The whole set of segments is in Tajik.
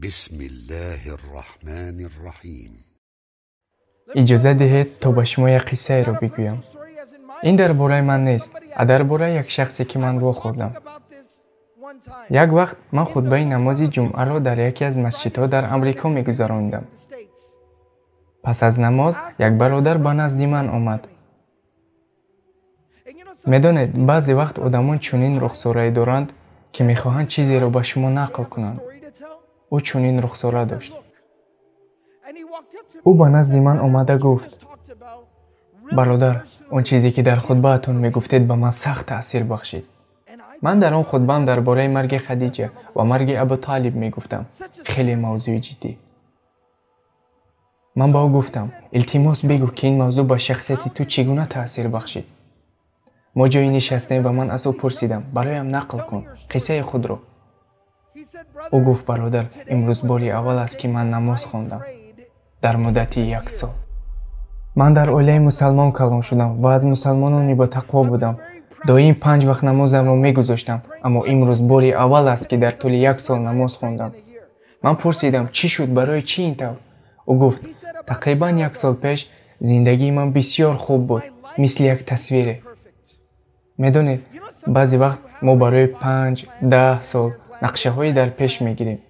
بسم الله الرحمن الرحیم. Иҷоза диҳед, то ба шумо як қиссаеро бигӯям. Ин дар бораи ман нест, а дар бораи як шахсе, ки ман вохӯрдам. Як вақт ман хутбаи намози ҷумъаро дар яке аз масҷидҳо дар Амрико мегузаронидам. Пас аз намоз як бародар ба назди ман омад. Медонед, баъзе вақт одамон чунин рухсорае доранд, ки мехоҳанд чизеро ба шумо нақл кунанд. Ӯ чунин рухсора дошт. Ӯ ба назди ман омада гуфт: бародар, он чизе, ки дар хутбаатон мегуфтед, ба ман сахт таъсир бахшид. Ман дар он хутбаам дар бораи марги Хадиҷа ва марги Абутолиб мегуфтам. Хеле мавзӯи ҷиддӣ. Ман ба ӯ гуфтам: илтимос, бигӯ, ки ин мавзӯъ ба шахсияти ту чӣ гуна таъсир бахшид. Мо ҷое нишастем ва ман аз ӯ пурсидам: бароям нақл кун қиссаи худро. Ӯ гуфт: бародар, имрӯз бори аввал аст, ки ман намоз хондам дар муддати як сол. Ман дар оилаи мусалмон калон шудам ва аз мусалмонони ботақво будам. Доим 5 вақт намозамро мегузоштам, аммо имрӯз бори аввал аст, ки дар тӯли як сол намоз хондам. Ман пурсидам: чӣ шуд, барои чӣ ин тавр? Ӯ гуфт: тақрибан як сол пеш зиндагии ман бисёр хуб буд, мисли як тасвире. Медонед, баъзе вақт мо барои 5-10 сол нақшаҳое дар пеш мегирем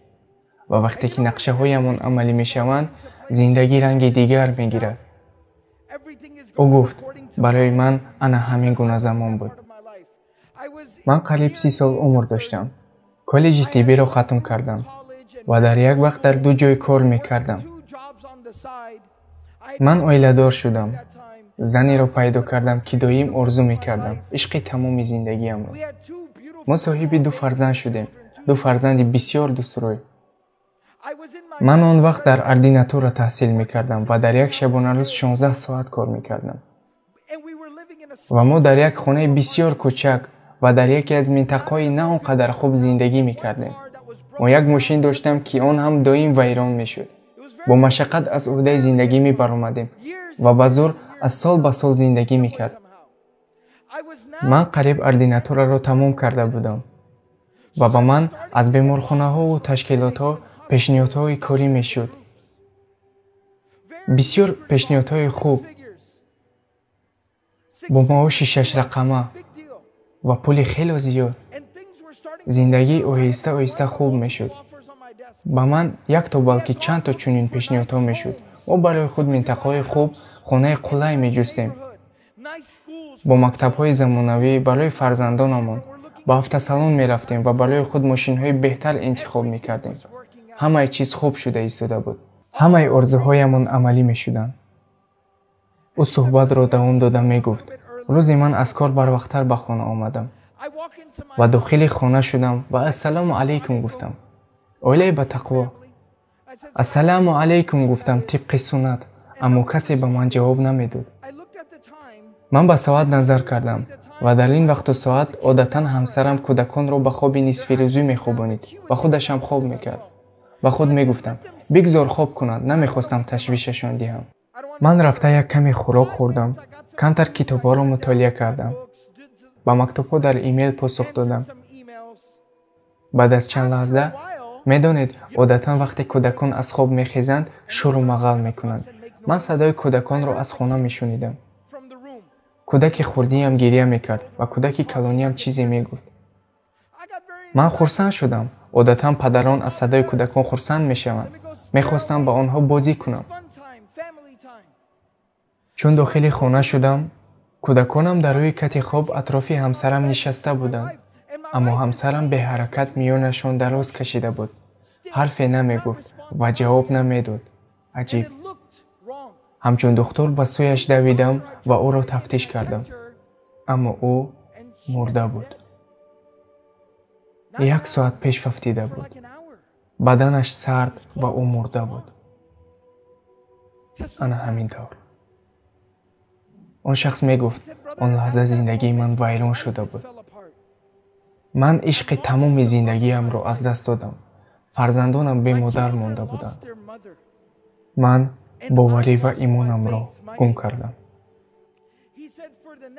ва вақте ки нақшаҳоямон амалӣ мешаванд, зиндагӣ ранги дигар мегирад. Ӯ гуфт: барои ман ана ҳамин гуна замон буд. Ман қариб 30 сол умр доштам. Коллеҷи тиббиро хатм кардам ва дар як вақт дар 2 ҷой кор мекардам. Ман оиладор шудам. Занеро пайдо кардам, ки доим орзу мекардам, ишқи тамоми зиндагиамро. Мо соҳиби 2 фарзанд шудем, 2 фарзанди бисёр дӯстрӯй. Ман он вақт дар ординатура таҳсил мекардам ва дар як шабонарӯз 16 соат кор мекардам. Ва мо дар як хонаи бисёр кӯчак ва дар яке аз минтақаҳои на он қадар хуб зиндагӣ мекардем. Мо як мошин доштам, ки он ҳам доим вайрон мешуд. Бо машаққат аз ӯҳдаи зиндагӣ мебаромадем ва ба зӯр аз сол ба сол зиндагӣ мекардем. Ман қариб ординатураро тамом карда будам ва ба ман аз беморхонаҳову ташкилотҳо пешниҳодҳои корӣ мешуд. Бисёр пешниҳодҳои хуб бо маоши 6 рақама ва пули хело зиёд. Зиндагӣ оҳиста оҳиста хуб мешуд. Ба ман якто, балки чандто чунин пешниҳодҳо мешуд. Мо барои худ минтақаҳои хуб, хонаи қулай меҷустем бо мактабҳои замонавӣ барои фарзандонамон. Ба автосалон мерафтем ва барои худ мошинҳои беҳтар интихоб мекардем. Ҳамаи чиз хуб шуда истода буд. Ҳамаи орзуҳоямон амалӣ мешуданд. Ӯ суҳбатро давом дода мегуфт: рӯзе ман аз кор барвақттар ба хона омадам ва дохили хона шудам ва ассалому алайкум гуфтам. Оилаи батақво. Ассалому алайкум гуфтам тибқи суннат, аммо касе ба ман ҷавоб намедод. Ман ба соат назар кардам ва дар ин вақту соат одатан ҳамсарам кӯдаконро ба хоби нисфирӯзӣ мехобонид ва худашам хоб мекард. Ба худ мегуфтам: бигзор хоб кунанд, намехостам ташвишашон диҳам. Ман рафта як каме хӯрок хӯрдам, камтар китобҳоро мутолиа кардам, ба мактубҳо дар имейл посух додам. Баъд аз чанд лаҳза, медонед, одатан вақте кӯдакон аз хоб мехезанд, шуру мағал мекунанд. Ман садои кӯдаконро аз хона мешунидам. Кӯдаки хурдиам гиря мекард ва кӯдаки калониам чизе мегуфт. Ман хурсанд шудам. Одатан падарон аз садои кӯдакон хурсанд мешаванд. Мехостам ба онҳо бозӣ кунам. Чун дохили хона шудам, кӯдаконам дар рӯи кати хоб атрофи ҳамсарам нишаста буданд, аммо ҳамсарам беҳаракат миёнашон дароз кашида буд, ҳарфе намегуфт ва ҷавоб намедод. Аҷиб. Ҳамчун духтур ба сӯяш давидам ва ӯро тафтиш кардам, аммо ӯ мурда буд. Як соат пеш фавтида буд. Баданаш сард ва ӯ мурда буд. Ана ҳамин тавр. Он шахс мегуфт: он лаҳза зиндагии ман вайрон шуда буд. Ман ишқи тамоми зиндагиамро аз даст додам. Фарзандонам бемодар монда буданд. Ман боварӣ ва имонамро гум кардам.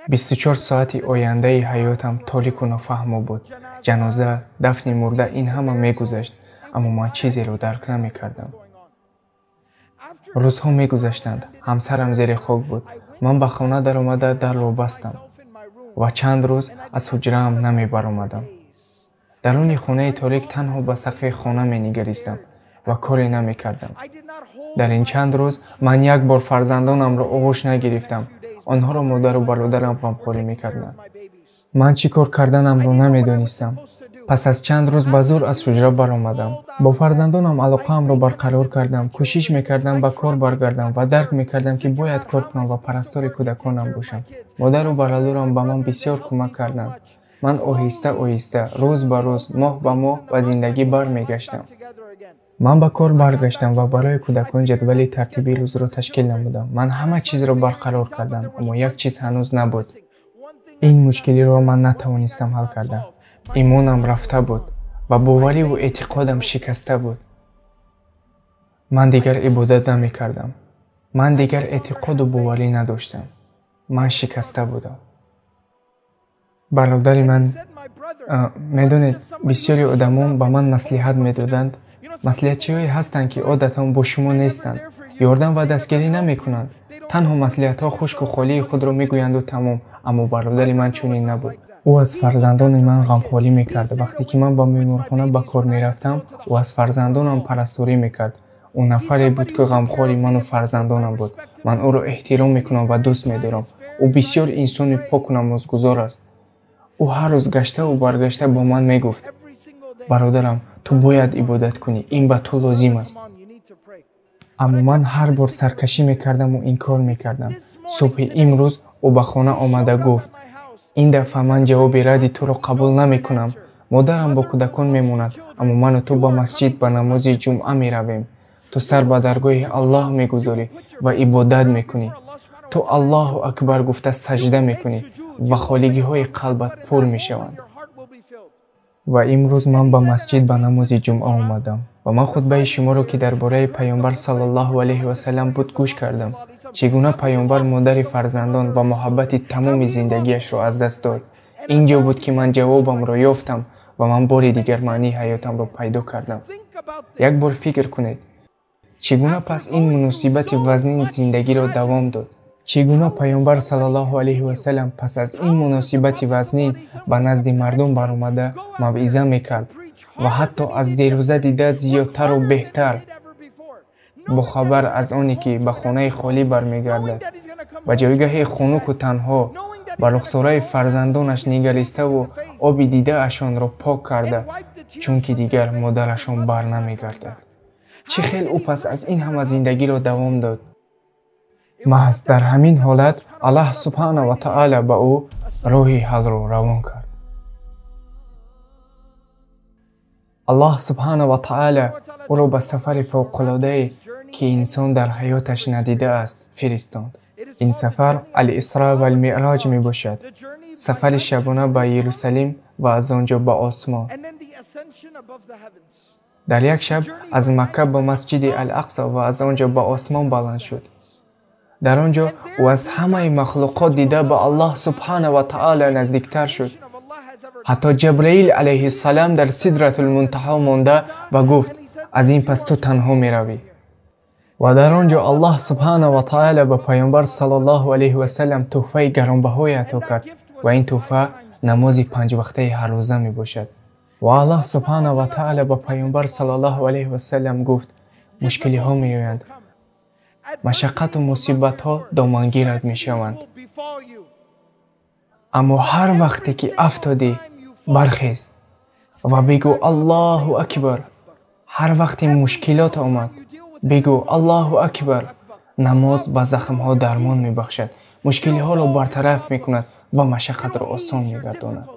24 соати ояндаи ҳаётам торику нофаҳмо буд. Ҷаноза, дафни мурда, ин ҳама мегузашт, Аммо ман чизеро дарк намекардам. Рӯзҳо мегузаштанд. Ҳамсарам зери хок буд. Ман ба хона даромада дарро бастам ва чанд рӯз аз ҳуҷраам намебаромадам. Даруни хонаи торик танҳо ба сақфи хона менигаристам ва коре намекардам. Дар ин чанд рӯз ман як бор фарзандонамро оғӯш нагирифтам. Онҳоро модару бародарам ғамхорӣ мекарданд. Ман чӣ кор карданамро намедонистам. Пас аз чанд рӯз ба зӯр аз ҳуҷра баромадам. Бо фарзандонам алоқаамро барқарор кардам. Кӯшиш мекардам ба кор баргардам ва дарк мекардам, ки бояд кор кунам ва парастори кӯдаконам бошам. Модару бародарам ба ман бисёр кӯмак карданд. Ман оҳиста оҳиста, рӯз ба рӯз, моҳ ба моҳ ба зиндагӣ бармегаштам. Ман ба кор баргаштам ва барои кӯдакон ҷадвали тартиби рӯзро ташкил намудам. Ман ҳама чизро барқарор кардам, аммо як чиз ҳанӯз набуд. Ин мушкилиро ман натавонистам ҳал кардам. Имонам рафта буд ва бовариву эътиқодам шикаста буд. Ман дигар ибодат намекардам. Ман дигар эътиқоду боварӣ надоштам. Ман шикаста будам. Бародари ман, медонед, бисёри одамон ба ман маслиҳат медоданд. Маслиҳатчиҳое ҳастанд, ки одатан бо шумо нестанд, ёрдам ва дастгирӣ намекунанд. Танҳо маслиҳатҳо хушку холии худро мегӯянду тамом. Аммо бародари ман чунин набуд. Ӯ аз фарзандони ман ғамхорӣ мекард. Вақте ки ман ба меморхона ба кор мерафтам, ӯ аз фарзандонам парасторӣ мекард. Ӯ нафаре буд, ки ғамхори ману фарзандонам буд. Ман ӯро эҳтиром мекунам ва дӯст медорам. Ӯ бисёр инсони поку намозгузор аст. Ӯ ҳар рӯз гаштаву баргашта бо ман мегуфт: бародарам, ту бояд ибодат кунӣ, ин ба ту лозим аст. Аммо ман ҳар бор саркашӣ мекардаму инкор мекардам. Субҳи имрӯз ӯ ба хона омада гуфт: ин дафъа ман ҷавоби радди туро қабул намекунам. Модарам бо кӯдакон мемонад, аммо ману ту ба масҷид ба намози ҷумъа меравем. Ту сар ба даргоҳи Аллоҳ мегузорӣ ва ибодат мекунӣ. Ту Аллоҳу акбар гуфта саҷда мекунӣ ва холигиҳои қалбат пур мешаванд. Ва имрӯз ман ба масҷид ба намози ҷумъа омадам ва ман хутбаи шуморо, ки дар бораи паёмбар саллаллоҳу алайҳи васаллам буд, гӯш кардам. Чӣ гуна паёмбар модари фарзандон ва муҳаббати тамоми зиндагиашро аз даст дод. Ин ҷо буд, ки ман ҷавобамро ёфтам ва ман бори дигар маънии ҳаётамро пайдо кардам. Як бор фикр кунед, чӣ гуна пас ин муносибати вазнин зиндагиро давом дод? Чӣ гуна паёмбар саллаллоҳу алайҳи васаллам пас аз ин муносибати вазнин ба назди мардум баромада мавъиза мекард ва ҳатто аз дерӯза дида зиёдтару беҳтар, бохабар аз оне ки ба хонаи холӣ бармегардад, ба ҷойгаҳи хунуку танҳо, ба рухсораи фарзандонаш нигариставу оби дидаашонро пок карда, чунки дигар модарашон бар намегардад. Чӣ хел ӯ пас аз ин ҳама зиндагиро давом дод? Маҳз дар ҳамин ҳолат Аллоҳ субҳана ва таъала ба ӯ роҳи ҳалро равон кард. Аллоҳ субҳана ва таъала ӯро ба сафари фавқулодае, ки инсон дар ҳаёташ надидааст, фиристонд. Ин сафар Ал-Исро вал-Миъроҷ мебошад, сафари шабона ба Иерусалим ва аз он ҷо ба осмон. Дар як шаб аз Макка ба масҷиди Ал-Ақсо ва аз он ҷо ба осмон баланд шуд. Дар он ҷо ӯ аз ҳамаи махлуқот дида ба Аллоҳ субҳана ва таъала наздиктар шуд. Ҳатто Ҷабраил алайҳиссалам дар Сидратулмунтаҳо монда ва гуфт: аз ин пас ту танҳо меравӣ. Ва дар он ҷо Аллоҳ субҳана ва таъала ба паёмбар саллаллоҳу алайҳи васаллам тӯҳфаи гаронбаҳое ато кард ва ин тӯҳфа намози панҷвақтаи ҳаррӯза мебошад. Ва Аллоҳ субҳана ва таъала ба паёмбар саллаллоҳу алайҳи васаллам гуфт: мушкилиҳо меоянд, машаққату мусибатҳо домангират мешаванд, аммо ҳар вақте ки афтодӣ, бархез ва бигӯ Аллоҳу акбар. Ҳар вақте мушкилот омад, бигӯ Аллоҳу акбар. Намоз ба захмҳо дармон мебахшад, мушкилиҳоро бартараф мекунад ва машаққатро осон мегардонад.